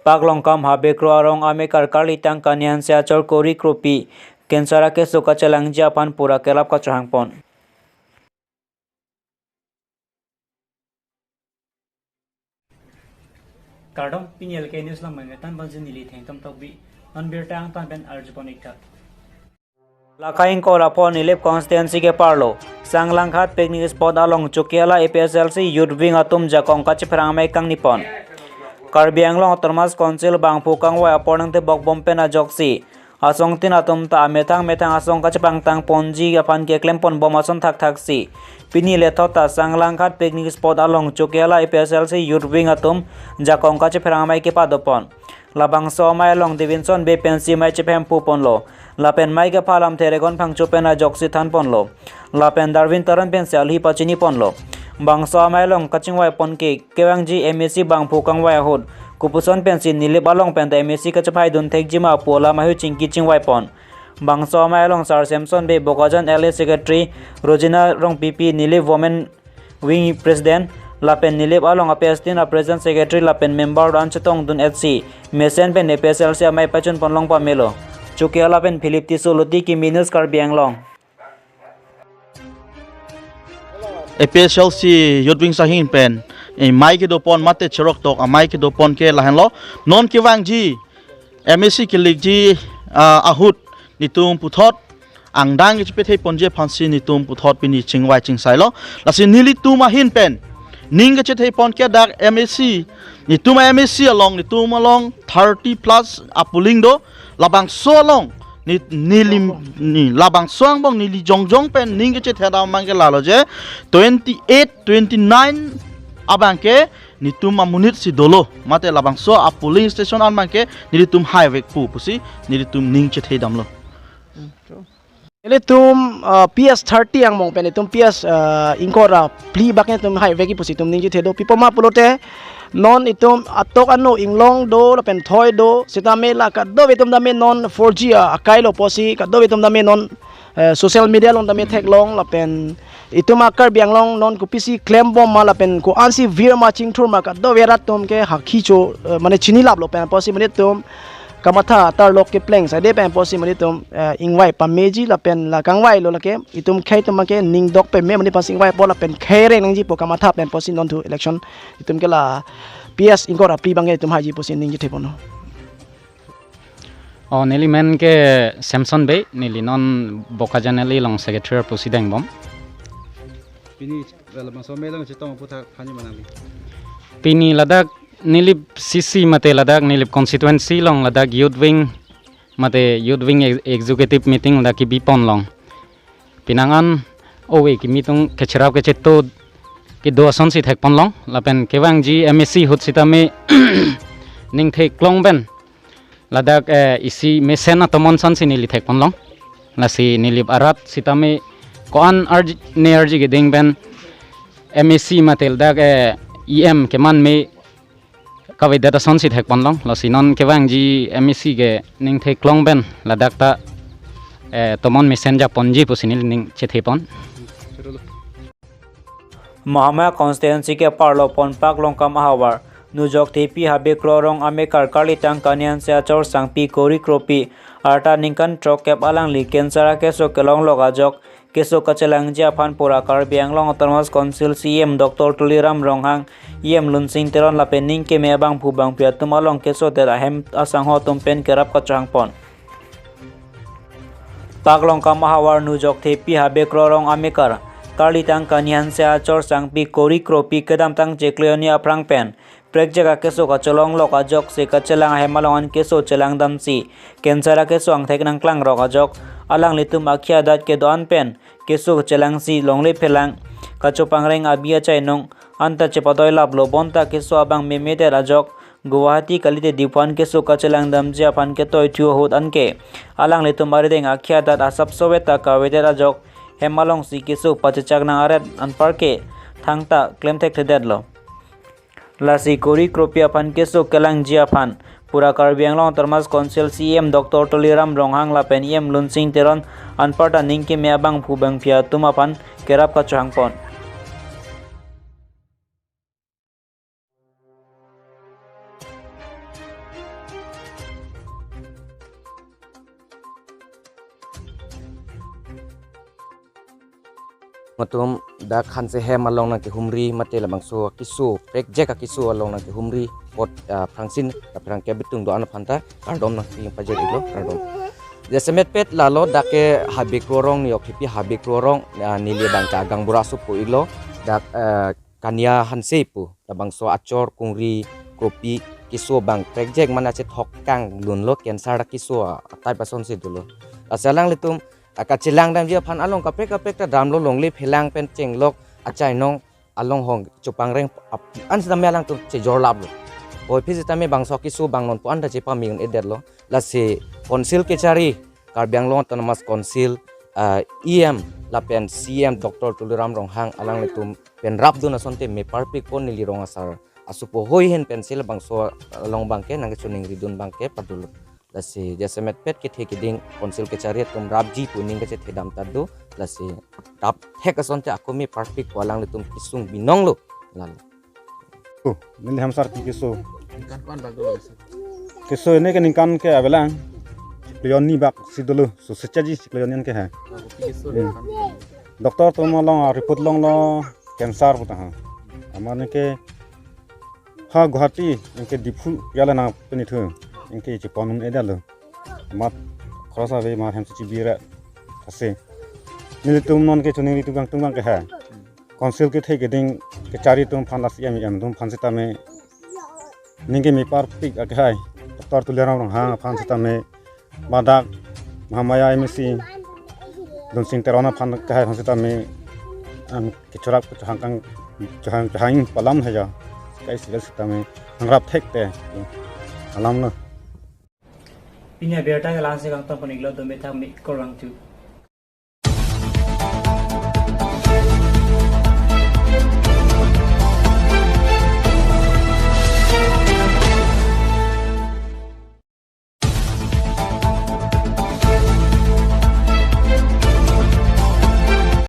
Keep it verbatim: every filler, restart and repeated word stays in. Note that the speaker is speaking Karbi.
Paklongkam Habe Kro arong amekar Karlitang Kani Hanse achor Kori Kropi cancer akeso kachelangji aphan pura kerap kachohangpon. Kardom, pini L K News lang mangketan banjin neli Thengtom Tokbi, non birta angtan pen arjupon iktha. Lake ingkoi ra pho Nilip constituency keparlo Sanglanghat picnic spot along Chokihola A P H L C Youth Wing atum jakong kachepherang amei kangnipon. Karbi Anglong Autonomous Council bangphu kangvai apor nangtebok bom pen ajoksi asongtin atum ta amethang methang asong kachepangtang ponji aphan keklem pon bom ason thakthak si pini lethot ta Sanglanghat picnic spot along Chokihola A P H L C Youth Wing atum jakong kachepherang amei kepadopon. Labangso amei along Davidson Bey pensi amei chephemphu ponlo. Lapen amei kepha alam Theregon Phangcho pen ajoksi than ponlo. Lapen Darwin Teron pensi alhi pachini ponlo. Bangso amei along kachingvai pon ke kevangji M A C bangphu kangvai ahut kopuson pensi Nilip along pen ta M A C kachephai dun thekji ma pu alam ahut chingki chingvai pon. Bangso amei along Sir Samson Bey Bokajan L A Secretary, Rosina Rongpipi Nilip Women Wing President, lapen Nilip along A P S tin a President Secretary lapen member ran chetong dun etsi mesen pen A P H L C amei pachun pon long pamelo. Chokihola pen Philip Tisso, Luti Kimi News, Karbi Anglong. A P H L C Youth Wing ahin pen, eh, amei kedopon mate cherok tok amei kedopon ke lahenlo. Non kevangji M A C kelikji, ah, ahut nelitum puthot angdeng kachepethei ponji aphansi nelitum puthot pini chingvai chingsailo. Lasi nelitum ahin pen ning kachethei pon ke dak M A C, nelitum M A C along, nelitum along thirty plus a polling do. Labangso along ne, neli, ne, labangso angbong neli jongjong pen ning kachethedam abang ke lalo je twenty-eight, twenty-nine abang ke nelitum amonit si dolo. Mate labangso a polling station an abang ke nelitum haivekpo pusi nelitum ning chethedamlo. Nelitum, ah, P S thirty angbong pen nelitum P S, ah, ingkoi ra phli abang nelitum haivekji pusi nelitum ning chethedo. Pi apot ma pulote non itum atok ano inglong do lapen thoi do, sitame la kadokave atum tame non four G a, akailo pusi kadokave atum tame non, eh, social media along tame theklong lapen itum a Karbi Anglong non kopisi klembom ma lapen ko-ansi vir ma chingthur ma kadokave arat atum ke hakhi cho, eh, mane chinilaplo pen pusi mane itum kamatha tarlok kepleng sade pen pusi mane itum, eh, ingvai pameji lapen la kangvailo lake itum khei atum ke ning dok pame mane pas ingvai po lapen khei reng nangji po kamatha pen pusi non thu election itum ke la P S ingkoi ra phli abang ke itum haiji pusi ning chethepon. Oh, neli men ke Samson Bey, neli non Bokajan L A along secretary pusi dengbom. Pini, eh, labangso amei along chetong aphuthak aphan ni manang li. Pini ladak Nilip C C mate ladak Nilip constituency along ladak youth wing mate youth wing ex-, executive meeting ladak kebi pon long. Penang an ove kimi atum kacherap kacheto kedo asonsi thekpon long. Lapen kevangji M A C ahut sitame ning theklong pen ladak, eh, isi mesen atomon asonsi neli thekpon long. Lasi Nilip arat sitame ko-an arj-, ne arji keding pen M A C mate ladak, eh, E M keman me kavedet asonsi thekpon long. Lasi non kevangji M A C ke ning theklong pen ladak ta, eh, tomon mesen japonji pusi neli ning chethepon. Mahamaya constituency keparlo pon Paklongkam ahavar Nujok Thepi Habe Kro arong amekar Karlitang Kani Hanse achor sangpi Kori Kropi arta ningkan throkkep alangli cancer akeso kelonglok ajok keso kachelangji aphan pura Karbi Anglong Autonomous Council C E M Doctor Tuliram Ronghang, E M Lunsing Teron lapen ning keme abangphu bangphi atum along kesodet ahem asangho atum pen kerap kachohangpon. Paklongkam ahavar Nujok Thepi Habe Kro arong amekar Karlitang Kani Hanse achor sangpi Kori Kropi kedamtang chiklo hini aphrang pen prekjak akeso kachelonglok ajoksi kachelang ahem along an keso chelangdamsi cancer akeso angthek nangklangrok ajok alanglitum akhei adat kedo-an pen keso chelangsi longle phelang kachopangreng abi achainong anta chepadoilaplo bonta keso abang memedet ajok Guwahati kalite Diphu an keso kachelangdamji aphan ketoi thu ahut anke alanglitum arideng akhei adat asap soweta kavedet ajok hem alongsi keso pachechak nang aret anparke thangta klemthekthedetlo. Lasi Kori Kropi aphan keso kelangji aphan pura Karbi Anglong Autonomous Council C E M Doctor Tuliram Ronghang lapen E M Lunsing Teron anparta ning keme abangphu bangphi atum aphan kerap kachohangpon. Matum dak Hanse hem along nangkehumri mate labangso keso, prekjek akeso along nangkehumri apot, ah, aphrangsi, aphrang kebitung do-an aphanta kardom nangpipajir-iklo, kardom. Jasemet pet lalo dak ke Habe Kro arong, ne ok thepi Habe Kro arong, ah, neli abang ta gaonbura aso pu-iklo, dak, ah, Kania Hanse pu, labangso achor, kungri, kropi keso abang prekjek mane chethok kanglunlo, cancer akeso a-type asonsi dolo. Lasi alanglitum, ah, kachelang damji aphan along kaprek kaprek ta damlo, longle phelang pen chenglok achainong along hong chopangreng ap-, an sitame alangtum chejor laplo. Puvoiphit sitame bangso keso abang non pu-an ta chepame un-edetlo. Lasi Council kechari, Karbi Anglong Autonomous Council, ah, E M lapen C E M Doctor Tuliram Ronghang alanglitum pen rapdun asonte meparpik pon neli rong asar aso pu hoi hin pensi labangso along abangke nangkachiningridun abangke padolo. Lasi jasemet pet kethe keding Council kechari atum rapji pu ning kachethedam ta do. Lasi rap thek asonte ako meparpik pu alanglitum kesung binonglo. Lalo. Oh, neli hem sarpi keso. Ningkan ko-an bak dolo keso? Keso ini ke ningkan ke avelang chiklo hini bak si dolo, so sechaji chiklo hini ke ha. Oh, kopi keso Hmm. ningkan? Doctor atum along, ah, report longlo cancer pu ta ha. Amat anke ha Guwahati, anke Diphu ya la nangpinithu, anke chepon un-edetlo. Amat khoros ave, amat hem si chibira ase. Nelitum non ke choningri atum kangtung abangke ha, Council kethe keding kechari atum aphan, lasi E M, E M atum aphan sitame ning ke meparpik akehai Doctor Tuliram Ronghang aphan sitame, badak Mahamaya M A C Dunsing Teron aphan akehai aphan sitame, am, kechorap kechohang kang, chohang, chohang palam haja. Kai sila sitame nangrap thekte alamlo. Pini abirta ke la-ansi kangton pon-iklo, dome thak me kor bang chu.